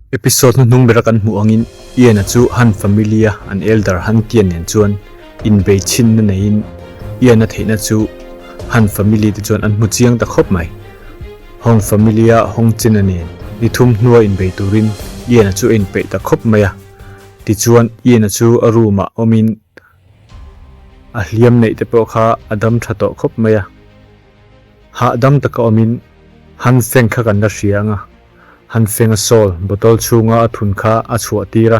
Episode hnuhnung bera kan hmuh angin Ian-a chu Han family-a an elder Han Tian nen chuan inbei chhinna neiin Ian-a theihna chu Han family te chuan an hmu chiang ta khawp mai. Hong family-a Hong Chen-a nen ni thum hnua inbei turin Ian-a chu a inpeih ta khawp mai a. Tichuan Ian-a chu a room-ah awmin a hliam neih te pawh kha a dam tha tawh khawp mai a. Hahdam taka awmin Han Feng kha kan la hria ang a, Han Feng a sawl bottle chhunga a thun kha a chhuah tir a,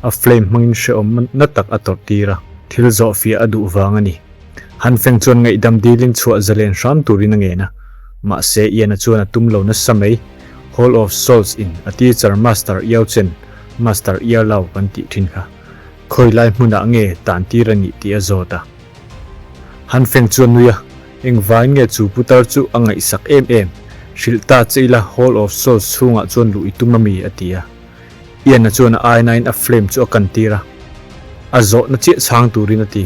a flame hmangin hrehawm na tak a tawrh tir a, thil zawh fiah a duh vang a ni. Han Feng chuan ngaihdam dilin chhuah zalen hram turin a ngen a, mahse Ian-a chuan a tum lo nasa mai. Hall of Souls in a teacher Master Yao Chen, Master Yao Lao kan tih thin kha, khawi lai hmunah nge tan tir a nih tih a zawt a. Han Feng chuan nui a, Engvain nge chu putar chu a ngaihsak em em? Hrilh ta che ila Hall of Souls chhungah chuan luh i tum ami? a ti a. Ian-a chuan a ainain a flame chu a kan tir a. A zawhna chiah chhang turin a ti.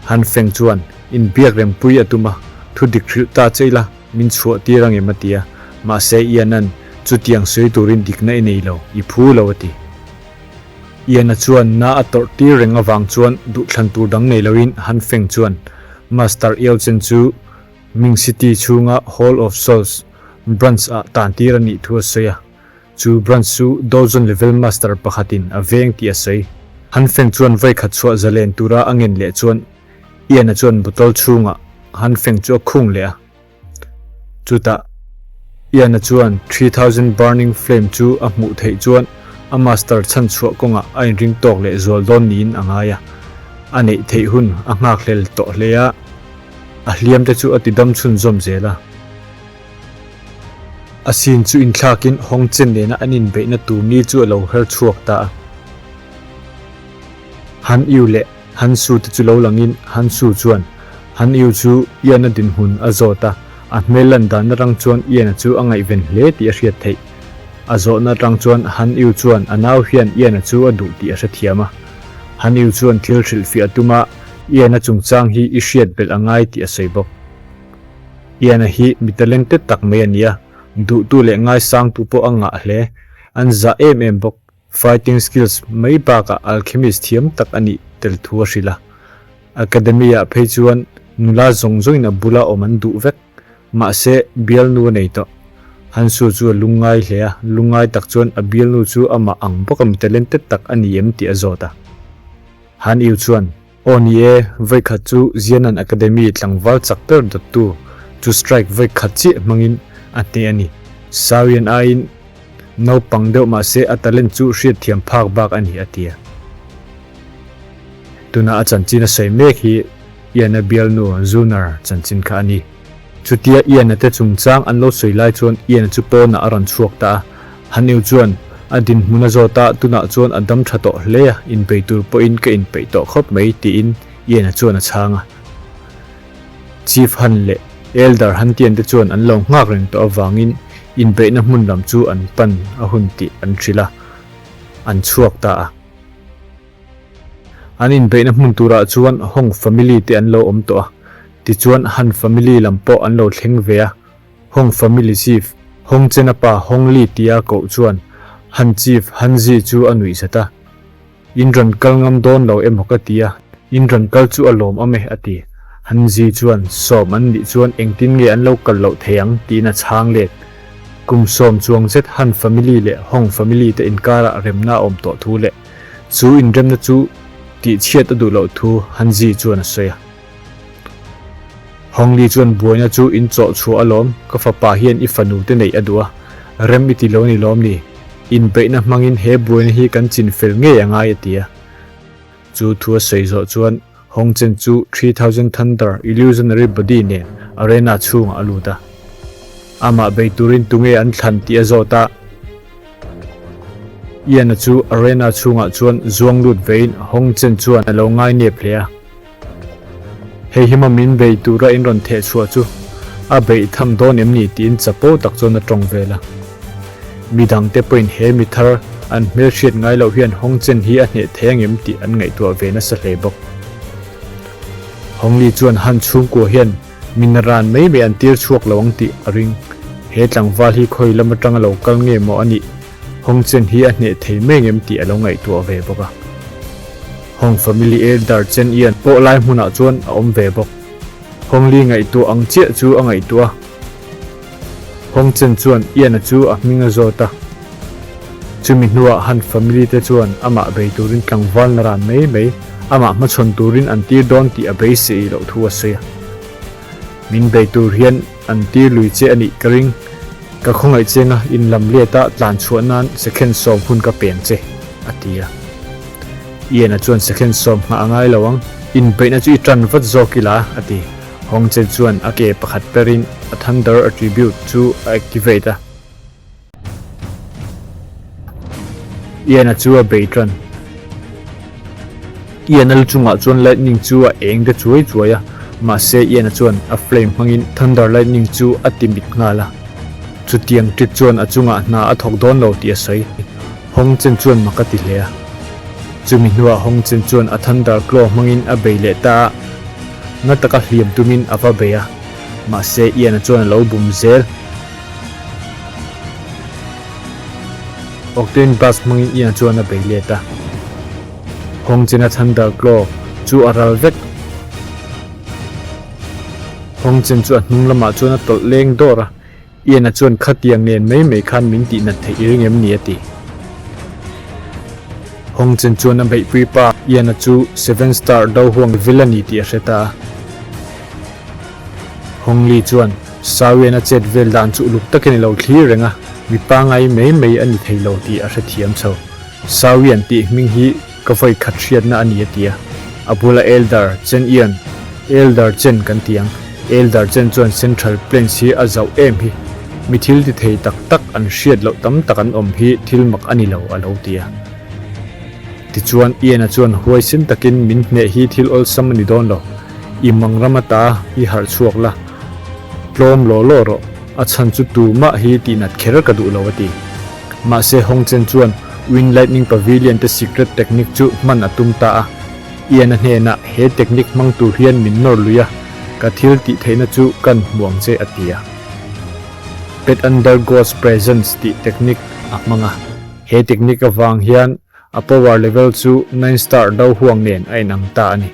Han Feng chuan inbiak rempui a tum a, Thu dik hrilh ta che ila min chhuah tir angem a ti a. Mahse Ian-a'n chutiang sawi turin dikna i nei lo, i phu lo a ti. Ian-a chuan na a tawrh tir reng avang chuan duhthlan tur dang nei loin Han Feng chuan Master Yao Chen chu Ming City chhunga Hall of Souls branch ah tan tir a nih thu a sawi a, chu branch chu Dozen level master pakhatin a veng tih a sawi. Han Feng chuan vawikhat chhuah zalen tura a ngen leh chuan Ian-a chuan bottle chhungah Han Feng chu a khung leh a. Chutah Ian-a chuan 3000 burning flame chu a hmuh theih chuan a master chhan chhuah kawngah a inring tawk leh zual dawn niin a ngai a. A neih theih hun a nghakhlel tawh hle a, a hliam te chu a ti dam chhunzawm zel a. A sin chu inthlakin Hong Chen nena an inbeihna tur ni chu a lo her chhuak ta a. Han Yu leh Han Su te chu lo langin Han Su chuan Han Yu chu Ian-a dinhmun a zawt a, a hmel lan dan atang chuan Ian-a chu a ngaihven hle tih a hriat theih. A zawhna atang chuan Han Yu chuan a nau hian Ian-a chu a duh tih a hrethiam a. Han Yu chuan thil hrilhfiah a tum a, Ian-a chungchang hi i hriat belh a ngai tih a sawi bawk. Ian-a hi mi talented tak mai a ni a, duhtu leh ngaisangtu pawh a ngah hle. An zah em em bawk. Fighting skills mai bakah alchemist thiam tak a nih tel thu a hrilh a. Academy-ah phei chuan nula zawng zawngin a bula awm an duh vek. Mahse, bialnu a nei tawh. Hansu chu a lungngai hle a, lungngai tak chuan a bialnu chu amah ang bawka mi talented tak a ni em tih a zawt a. Han Yu chuan, Aw ni e, vawikhat chu Zianan Academy tlangval chak ber dawttu chu strike vawikhat chiah hmangin a hneh a ni. Sawian aiin naupang deuh mahse a talent chu hriatthiam phak bak a ni a ti a. Tuna a chanchin a sawi mek hi Ian-a bialnu Zunar chanchin kha a ni. Chutia Ian-a te chungchang an lo sawi lai chuan Ian-a chu pawnah a rawn chhuak ta a. Haneu chuan a dinhmun a zawt a, tunah chuan a dam tha tawh hle a, inbei tur pawhin ka inpeih tawh khawp mai tiin Ian-a chuan a chhang a. Chief Han leh Elder Hantian te chuan an lo nghak reng tawh avangin inbeihna hmun lam chu an pan a hun tih an hrilh a, an chhuak ta a. An inbeihna hmun turah chuan Hong family te an lo awm tawh a, tichuan Han family lam pawh an lo thleng ve a. Hong family chief Hong Chen-a pa Hong Li tia koh chuan Han chief Han Zi chu a nuih zat a. In rawn kal ngam dawn lo emaw ka ti a, in rawn kal chu a lawm awm e a ti. Han Zi chuan sawm an nih chuan engtin nge an lo kal loh thei ang tiin a chhang let. Kum sawm chuang zet Han family leh Hong family te inkarah remna a awm tawh thu leh chu inremna chu tihchhiat a duh loh thu Han Zi chuan a sawi a. Hongli chuan buaina chu in chawh chhuah alawm, ka fapa hian i fanu te neih a duh a, rem i ti lo ni lawm ni? Inbeihna hmangin he buaina hi kan chin fel ngei a ngai a ti a. Chu thu a sawi zawh chuan Hong Chen chu 3000 Thunder Illusionary Body nen arena chhungah a lut a. Amah bei turin tunge an thlan tih a zawt a. Ian-a chu arena chhungah chuan zuang lut vein Hong Chen chuan a lo ngai nep hle a. Hei hi maw min bei tura in rawn theh chhuah chu a beih tham dawn em ni tiin chapo tak chuan a tawng vel a. Midangte pawhin he mi thar an hmelhriat ngai loh hian Hong Chen hi a hneh thei angem tih an ngaihtuah ve nasa hle bawk. Hong Li chuan Han chhungkua hian min ran mai mai an tir chhuak lo ang tih a ring. He tlangval hi khawi lam atanga lo kal nge maw a nih? Hong Chen hi a hneh thei mai ngem tih a lo ngaihtuah ve bawk a. Hong family elder Chen Ian pawh lai hmunah chuan a awm ve bawk. Hong Li ngaihtuah ang chiah chu a ngaihtuah a. Hong Chen chuan Ian-a chu a hming a zawt a. Chumi hnuah Han family te chuan amah bei turin tlangval na ran mai mai amah hmachhawn turin an tir dawn tih a beisei loh thu a sawi a. Min bei tur hian an tir lui che a nih ka ring. Ka khawngaih chenga in lam leta tlan chhuah nan second sawm hun ka peng che, a ti a. Ian-a chuan second sawm nghah a ngai lo ang, inbeihna chu i tan vat zawk ila, a ti. Hong Chen chuan a ke pakhat perin a Thunder Attribute chu a activate a. Ian-a chu a bei tan. Ian-a lu chungah chuan lightning chu a eng de chuai chuai a, mahse Ian-a chuan a flame hmangin Thunder Lightning chu a ti mit nghal a. Chutiang trick chuan a chungah hna a thawk dawn lo tih a sawi. Hong Chen chuan mak a ti hle a. Chumi hnuah Hong Chen chuan a Thunder Claw hmangin a bei leh ta a, na taka hliam tumin a va bei a, mahse Ian-a chuan a lo bum zel. Octane Blast hmangin Ian-a chuan a bei let a. Hong Chen-a Thunder Claw chu a ral vek. Hong Chen chu a hnung lamah chuan a tawlh leng dawr a. Ian-a chuan khatiang nen mai mai khan min tih nat theih i ring em ni a ti. Hong Chen chuan a beihpui pa Ian-a chu Seven Star do huang vil a ni tih a hre ta a. Hong Li chuan Sawian a chet vel dan chu uluk takin a lo thlir reng a, mi pangai mai mai a ni thei lo tih a hrethiam chho. Sawian tih hming hi Ka vawi khat hriatna a ni a ti a. A bula Elder Chen Ian, Elder Chen kan ti ang, Elder Chen chuan Central Plains hi a zauh em hi. Mi thil ti thei tak tak an hriat loh tam tak an awm hi thil mak a ni lo a lo ti a. Tichuan Ian-a chuan huaisin takin min hneh hi thil awlsam a ni dawn lo. I mang ram ata i harh chhuak la, tlawm law law rawh, a chhan chu tumah hi tihnat kher ka duh lo a ti. Mahse Hong Chen chuan Wind Lightning Pavilion te secret technique chu hman a tum ta a. Ian-a hnenah he technique hmang tur hian min nawr lui a, ka thil tih theihna chu kan hmu ang che a ti a. Pet Under God's Presence tih technique a hmang a. He technique avang hian A power level chu nine star do huang nen a inang ta a ni.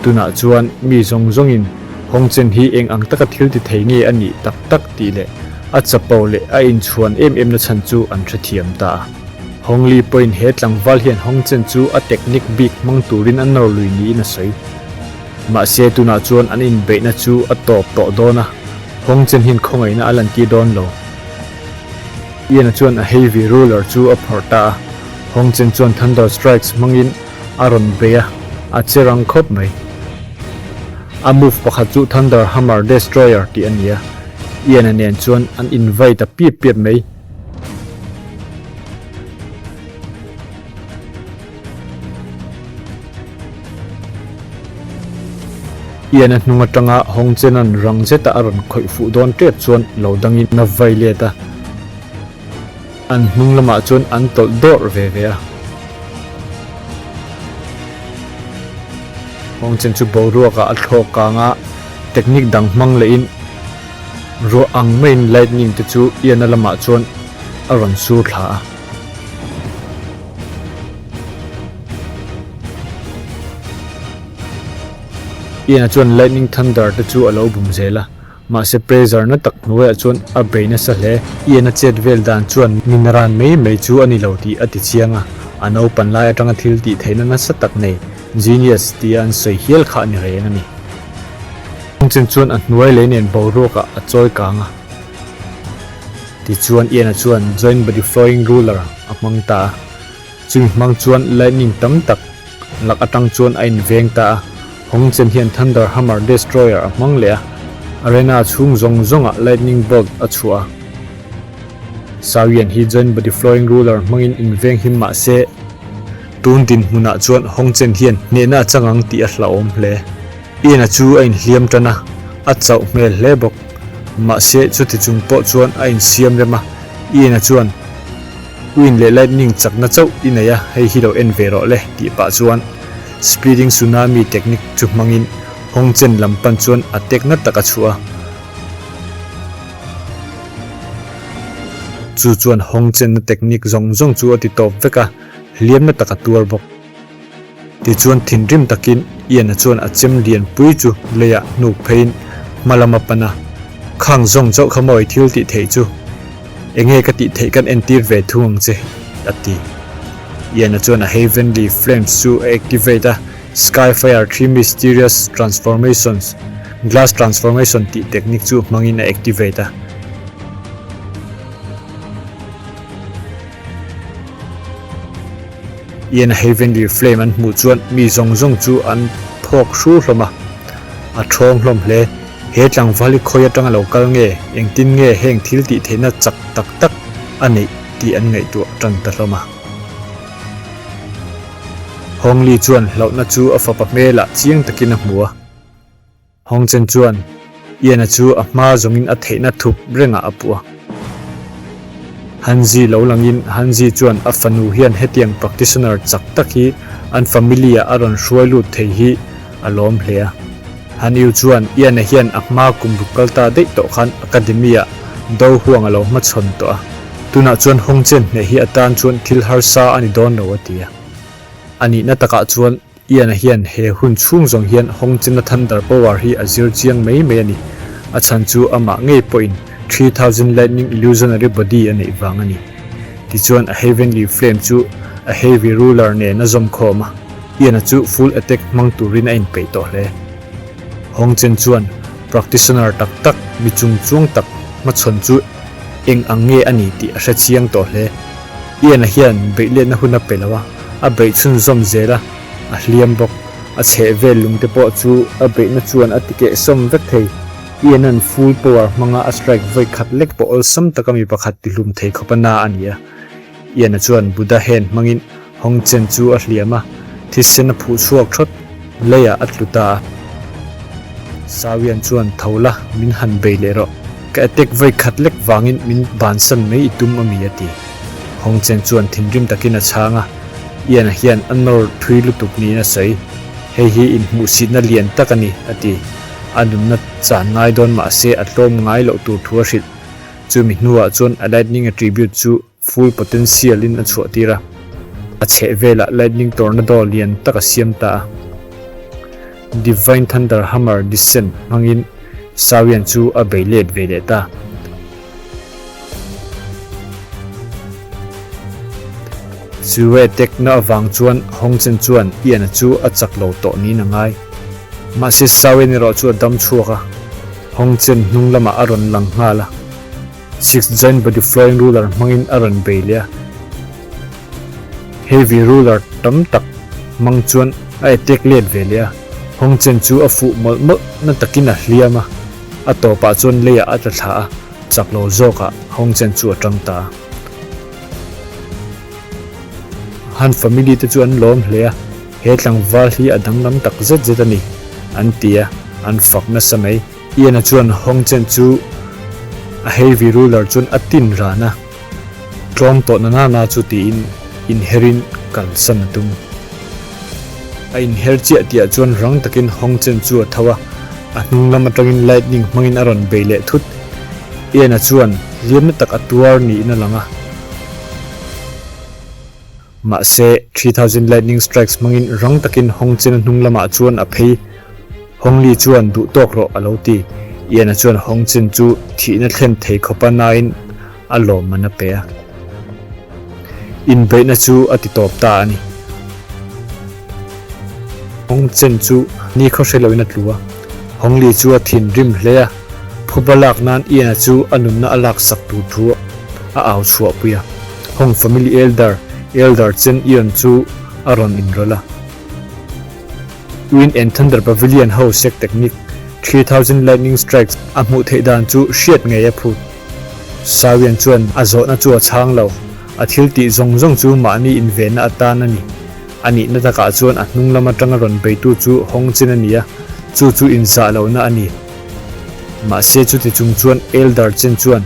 Tunah chuan mi zawng zawngin Hong Chen hi eng ang taka thil ti thei nge a nih tak tak tih leh a chapo leh a inchhuan em em na chhan chu an hrethiam ta a. Hong Li pawhin he tlangval hian Hong Chen chu a technique bik hmang turin a nawr lui niin a sawi. Mahse tunah chuan an inbeihna chu a tawp tawh dawn a, Hong Chen hian khawngaihna a lantir dawn lo. Ian-a chuan a heavy ruler chu a phawrh ta a. Hong Chen chuan Thunder Strikes hmangin a rawn bei a, a che rang khawp mai. A move pakhat chu Thunder Hammer Destroyer tih a ni a, Ian-a nen chuan an invite ta piap piap mai. Ian-a hnung atanga Hong Chen-a'n rang zeta a rawn khawih fuh dawn tep chuan lo dangin a vai let a. An hnung lamah chuan an tawlh dawrh ve ve a. Hong Chen chu boruakah a thlawk kang a, technique dang hmang lehin ruah ang maiin lightning te chu Ian-a lamah chuan a rawn sur thla a. Ian-a chuan lightning thunder te chu a lo bum zel a. Mahse pressure na tak hnuaiah chuan a bei nasa hle. Ian a chet vel dan chuan min ran mai mai chu a ni lo tih a ti chiang a, a naupan lai atanga thil tih theihna nasa tak nei, genius, tia an sawi hial kha a ni reng a ni. Chen chuan a hnuai lei nen boruakah a chawi kang a. Tichuan Ian-a chuan joint body flowing ruler a hmang ta a. Chumi hmang chuan lightning tam tak lak atang chuan a inveng ta a, Hong Chen hian Thunder Hammer Destroyer a hmang leh a, arena chhung zawng zawngah lightning bolt a chhuah a. Sawian hi joint body flowing ruler hmangin inveng him mah se, tun dinhmunah chuan Hong Chen hian hnehna a chang ang tih a hlauhawm hle. Ian-a chu a inhliam tan a, a chauh hmel hle bawk. Mahse, chuti chung pawh chuan a insiam rem a, Ian-a chuan, Wind leh lightning chakna chauh i nei a, hei hi lo en ve rawh le, tih pah chuan Speeding Tsunami technique chu hmangin Hong Chen lam pan chuan a tek na tak a chhuah a. Chu chuan Hong Chen-a technique zawng zawng chu a ti tawp vek a, hliamna tak a tuar bawk. Tichuan thinrim takin Ian-a chuan a chem lian pui chu leiah hnuk pheiin hma lam a pan a, Khang zawng chauh kha mawi thil tih theih chu enge ka tih theih kan entir ve thung ang che, a ti. Ian-a chuan a Heavenly Flames chu a activate a, Skyfire Three Mysterious Transformations, Glass Transformation tih technique chu hmangin a activate a. Ian Heavenly Flame an hmuh chuan mi zawng zawng chu an phawk hru hlawm a, a thawng hlawm hle. He tlangval hi khawi atanga lo kal nge, engtin nge heng thil tih theihna chak tak tak a neih tih an ngaihtuah tan ta hlawm a. Hong Li chuan hlauhna chu a fapa hmelah chiang takin a hmu a. Hong Chen chuan Ian-a chu a hma zawngin a theihna thup rengah a puh a. Hanzi lo langin Hanzi chuan a fanu hian hetiang practitioner chak tak hi an family-ah a rawn hruai lut thei hi a lawm hle a. Han Yu chuan Ian-a hian a hma kum ruk kal ta daih tawh khan academy-ah do huang a lo hmachhawn tawh a. Tunah chuan Hong Chen hneh hi atan chuan thil harsa a ni dawn lo a ti a. A nihna takah chuan Ian-a hian he hun chhung zawng hian Hong Chena Thunder Power hi a zir chiang mai mai a ni. A chhan chu amah ngei pawhin 3000 Lightning Illusionary Body a neih vang a ni. Tichuan a Heavenly Flame chu a Heavy Ruler nen a zawm khawm a, Ian-a chu full attack hmang turin a inpeih tawh hle. Hong Chen chuan practitioner tak tak, mi chung chuang tak hmachhawn chu eng ang nge a ni tih a hre chiang tawh hle. Ian-a hian beihletna hun a pe lo a, a beih chhunzawm zel a, a hliam bawk. A chheh vel lungte pawh chu a beihna chuan a ti kehsawm vek thei. Ian-a'n full power hmanga a strike vawi khat lek pawh awlsam taka mi pakhat tihlum thei khawp a na a ni a. Ian-a chuan Buddha hand hmangin Hong Chen chu a hliam a, thisen a phuh chhuak thawt, leiah a tlu ta a. Sawian chuan tho la, min han bei leh rawh. Ka attack vawi khat lek vangin min bansan mai i tum a mi a ti. Hong Chen chuan thinrim takin a chhang a, Ian-a hian a nawr thui lutuk niin a sawi. Hei hi inhmuhsitna lian tak a ni, a ti. A nunna chan ngai dawn mah se a tlawm ngai loh tur thu a hrilh. Chumi hnuah chuan a lightning attribute chu Full potential in a chhuah tir a, a chheh velah lightning tornado lian tak a siam ta a. Divine Thunder Hammer Descent hmangin Sawian chu a bei let ve leh ta. Chue tekna avang chuan Hong Chen chuan Ian-a chu a chak lo tawh niin a ngai. Mahse Sawian erawh chu a dam chhuak a, Hong Chen hnung lamah a rawn lang nghal a. Six Giant Body Flowing Ruler hmangin a rawn bei leh a, Heavy Ruler tam tak hmang chuan a attack let ve leh a, Hong Chen chu a fuh mawlh mawlh na takin a hliam a, a tawpah chuan leiah a tla thla a, chak lo zawkah Hong Chen chu a tang ta a. Han family te chu an lawm hle a, he tlangval hi a danglam tak zet zet a ni, an ti a, an fak nasa mai. Ian-a chuan Hong Chen chu a heavy ruler chuan a tin ran a, tlawm tawh na nana chu tiin inherin kalsan a tum. A inher chiah tihah chuan rang takin Hong Chen chu a tho a, a hnung lam atangin lightning hmangin a rawn bei leh thut. Ian-a chuan hliamna tak a tuar niin a lang a. Mahse, 3000 lightning strikes hmangin rang takin Hong Chen-a hnung lamah chuan a phei. Hong Li chuan duh tawk rawh a lo ti. Ian-a chuan Hong Chen chu thihna thlen thei khawpa nain a lawmman a pe a. Inbeihna chu a ti tawp ta a ni. Hong Chen chu nikhaw hre loin a tlu a. Hong Li chu a thinrim hle a, phuba lak nan Ian-a chu a nunna a laksak tur thu a au chhuahpui a. Hong family elder, Elder Chen Ion chu a rawn inrawlh a. Wind and Thunder Pavilion ho sek technique, 3000 lightning strikes a hmuh theih dan chu hriat ngei a phut. Sawian chuan a zawhna chu a chhang lo, a thil tih zawng zawng chu mahni invenna atan a ni. A nihna takah chuan a hnung lam atanga rawn beitu chu Hong Chen a ni a, chu chu inzah lohna a ni. Mahse chuti chung chuan Elder Chen chuan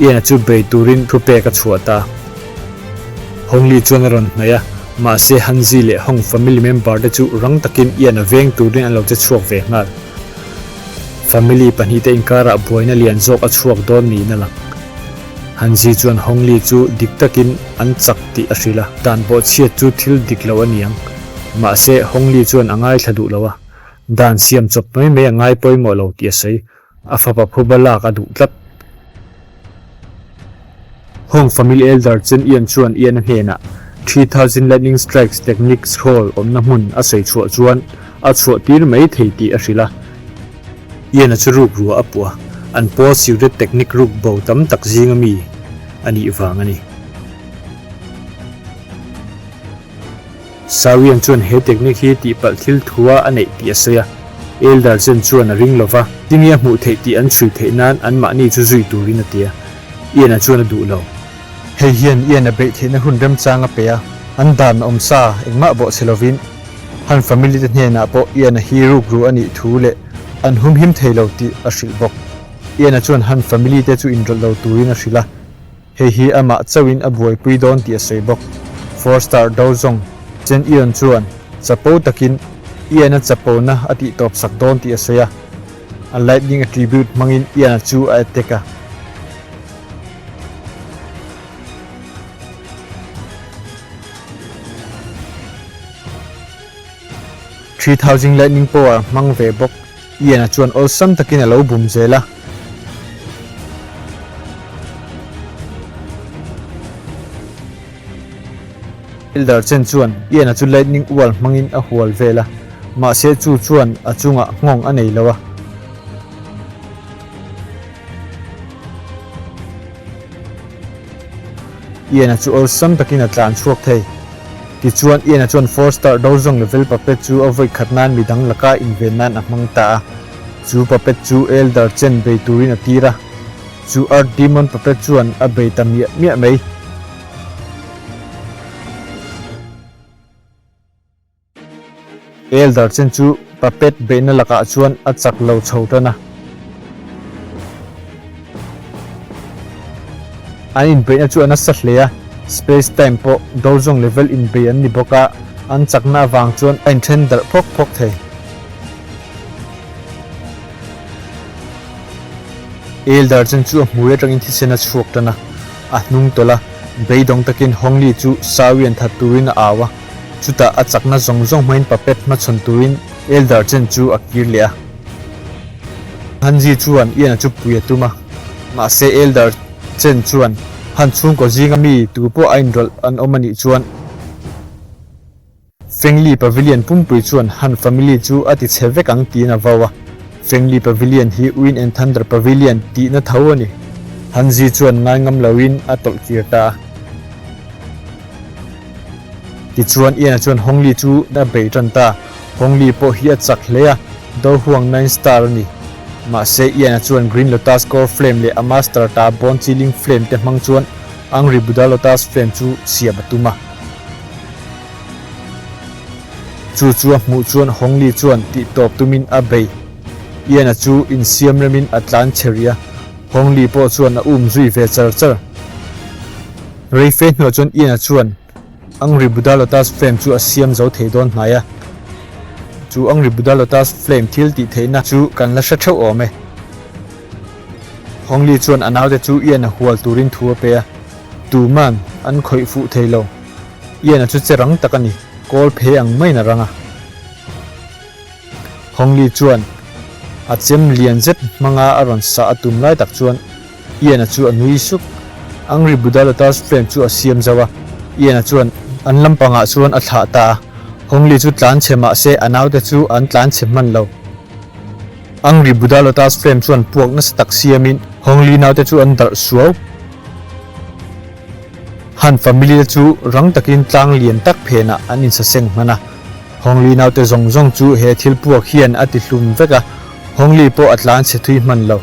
Ian-a chu bei turin thupek a chhuah ta. Hong Li chuan a rawn hnaih a, mahse Han Zi leh Hong family member te chu rang takin Ian-a veng turin an lo che chhuak ve nghal. Family pahnihte inkarah buaina lian zawk a chhuak dawn niin a lang. Hanzi chuan Hongli chu dik takin an chak tih a hrilh a, dan bawhchhiat chu thil dik lo a ni ang. Mahse, Hongli chuan a ngaithla duh lo a, dan siam chawp mai mai a ngai pawimawh lo tih a sawi. A fapa phuba lak a duh tlat. Hong Family Elder Chen Ian chuan Ian-a hnenah 3000 Lightning Strikes Technique Scroll awmna hmun a sawi chhuah chuan a chhuah tir mai thei tih a hrilh a. Ian-a chu ruk rua a puh a, an pawl secret technique ruk bo tam tak zinga mi a nih vang a ni. Sawian chuan he technique hi tihpalh thil thua a neih tih a sawi a, Elder Chen chuan a ring lova, tinge a hmuh theih tih an chhui theih nan anmahni chu zui turin a ti a, Ian-a chuan a duh lo. Hei hian Ian-a beih theihna hun remchang a pe a, an dan awm sa engmah bawh che lovin Han family te hnenah pawh Ian-a hi rukru a nih thu leh an humhim thei lo tih a hrilh bawk. Ian-a chuan Han family te chu inrawlh lo turin a hrilh a. Hei hi amah chauhin a buaipui dawn tih a sawi bawk. Four star do zawng Chen Ion chuan chapo takin Ian-a chapona a tihtawp sak dawn tih a sawi a, a lightning attribute hmangin Ian-a chu a attack a. 3000 lightning power hmang ve bawk. Ian-a chuan awlsam takin a lo bum zel a. Elder Chen chuan Ian-a chu lightning ual hmangin a hual vel a, mahse chu chuan a chungah nghawng a nei lo a. Ian-a chu awlsam takin a tlan chhuak thei. Tichuan, Ian-a chuan Four Star Dozong level puppet chu a vawi khat nan midang laka inven nan a hmang ta a. Chu puppet chu Elder Chen bei turin a tir a. Chu Earth Demon puppet chuan a bei ta miah miah mai. Elder chen chu puppet beihna lakah chuan a chak lo chho tan a. An inbeihna chu a nasa hle a, space time pawh dozong level inbei an ni bawk a, an chakna avang chuan a inthen darh phawk phawk thei. Elder chen chu a hmui atangin thisen a chhuak tan a, a hnung tawlh a, beidawng takin Hongli chu Sawian that turin a au a. Chutah a chakna zawng zawng hmain puppet hmachhawn turin Elder Chen chu a kir leh a. Hanji chuan Ian-a chu pui a tum a, mahse Elder Chen chuan Han chhungkaw zinga mi tu pawh a inrawlh an awm a nih chuan Fengli Pavilion pumpui chuan Han family chu a ti chhe vek ang tiin a vau a. Fengli Pavilion hi Wind and Thunder Pavilion tihna tho a ni. Hanji chuan ngaingam loin a tawlh kir ta a. Tichuan Ian-a chuan Hongli chu a bei tan ta. Hongli pawh hi a chak hle a, Do Huang Nine Star a ni. Mahse Ian-a chuan Green Lotus Core Flame leh a Master ta Bone Chilling Flame te hmang chuan Angry Buddha Lotus Flame chu siam a tum a. Chu chu a hmuh chuan Hongli chuan tihtawp tumin a bei. Ian-a chu insiam remin a tlan che rih a, Hongli pawh chuan a um zui ve char char. Rei fe hnuah chuan Ian-a chuan Angry Buddha Lotus Flame chu a siam zo thei dawn hnai a. Chu Angry Buddha Lotus Flame thil tih theihna chu kan la hre theuh awm e. Hongli chuan a naute chu Ian-a hual turin thu a pe a, tuman an khawih fuh thei lo. Ian-a chu che rang tak a ni, kawl phe ang maiin a rang a. Hongli chuan a chem lian zet hmanga a rawn sah a tum lai tak chuan Ian-a chu a nui suk. Angry Buddha Lotus Flame chu a siam zauh a, Ian-a chuan an lampangah chuan a thlah ta a. Hongli chu tlan chhe mah se a naute chu an tlan chhe hman lo. Angry Buddha Lotus Flame chuan puak nasa tak siamin Hongli naute chu an darh suau. Han family te chu rang takin tlang lian tak phenah an insaseng hman a. Hongli naute zawng zawng chu he thil puak hian a ti hlum vek a, Hongli pawh a tlan chhe thui hman lo.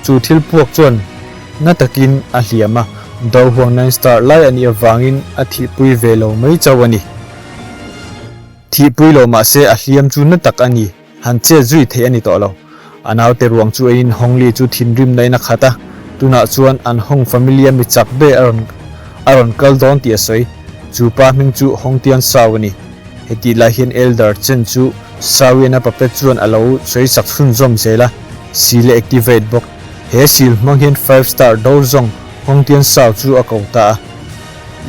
Chu thil puak chuan na takin a hliam a, Do Huang Nine Star lai a nih avangin a thihpui ve lo mai chauh a ni. Thihpui lo mahse a hliam chu na tak a ni, han chet zui theih a ni tawh lo. A naute ruang chu eiin Hongli chu thinrimna in a khat a, tunah chuan an Hong family a mi chak ber a rawn a rawn kal dawn tih a sawi. Chu pa hming chu Hong Tian Sao a ni. Hetih lai hian Elder Chen chu Sawian a puppet chuan a lo sawi sak chhunzawm zel a, seal a activate bawk. He seal hmang hian five star do zawng. Hong Tian Sao chu a ko ta a.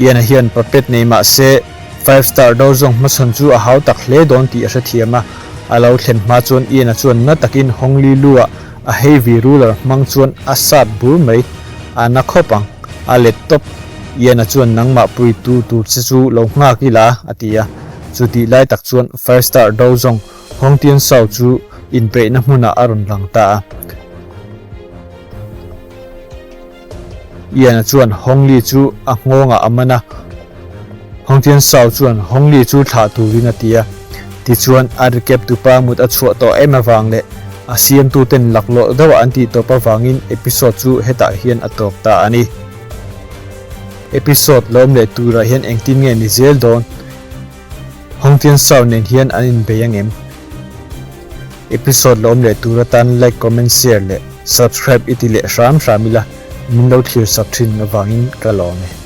Ian-a hian puppet nei mah se Five Star Dozong hmachhawn chu a hau tak hle dawn tih a hrethiam a. A lo thlen hma chuan Ian-a chuan na takin Hong Li Lu-ah a heavy ruler hmang chuan a sat bur mai. A na khawp ang. A let tawp. Ian-a chuan nangmah puitu tur che chu lo nghak ila a ti a. Chutih lai tak chuan Five Star Dozong Hong Tian Sao chu inpeihna hmunah a rawn lang ta a. Ian-a chuan Hong Li chu a nghawngah a man a, Hong Tian Sao chuan Hong Li chu thlah turin a ti a. Tichuan, a recap tupa mut a chhuah tawh em avang leh a siamtuten laklawh deuhah an tih tawp avangin episode chu hetah hian a tawp ta a ni. Episode lawm leh turah hian engtin nge ni zel dawn? Hong Tian Sao nen hian an inbei ang em? Episode la awm leh tur atan like, comment, share leh subscribe i ti leh hram hram ila min lo thlir sak thin avangin ka lawm e.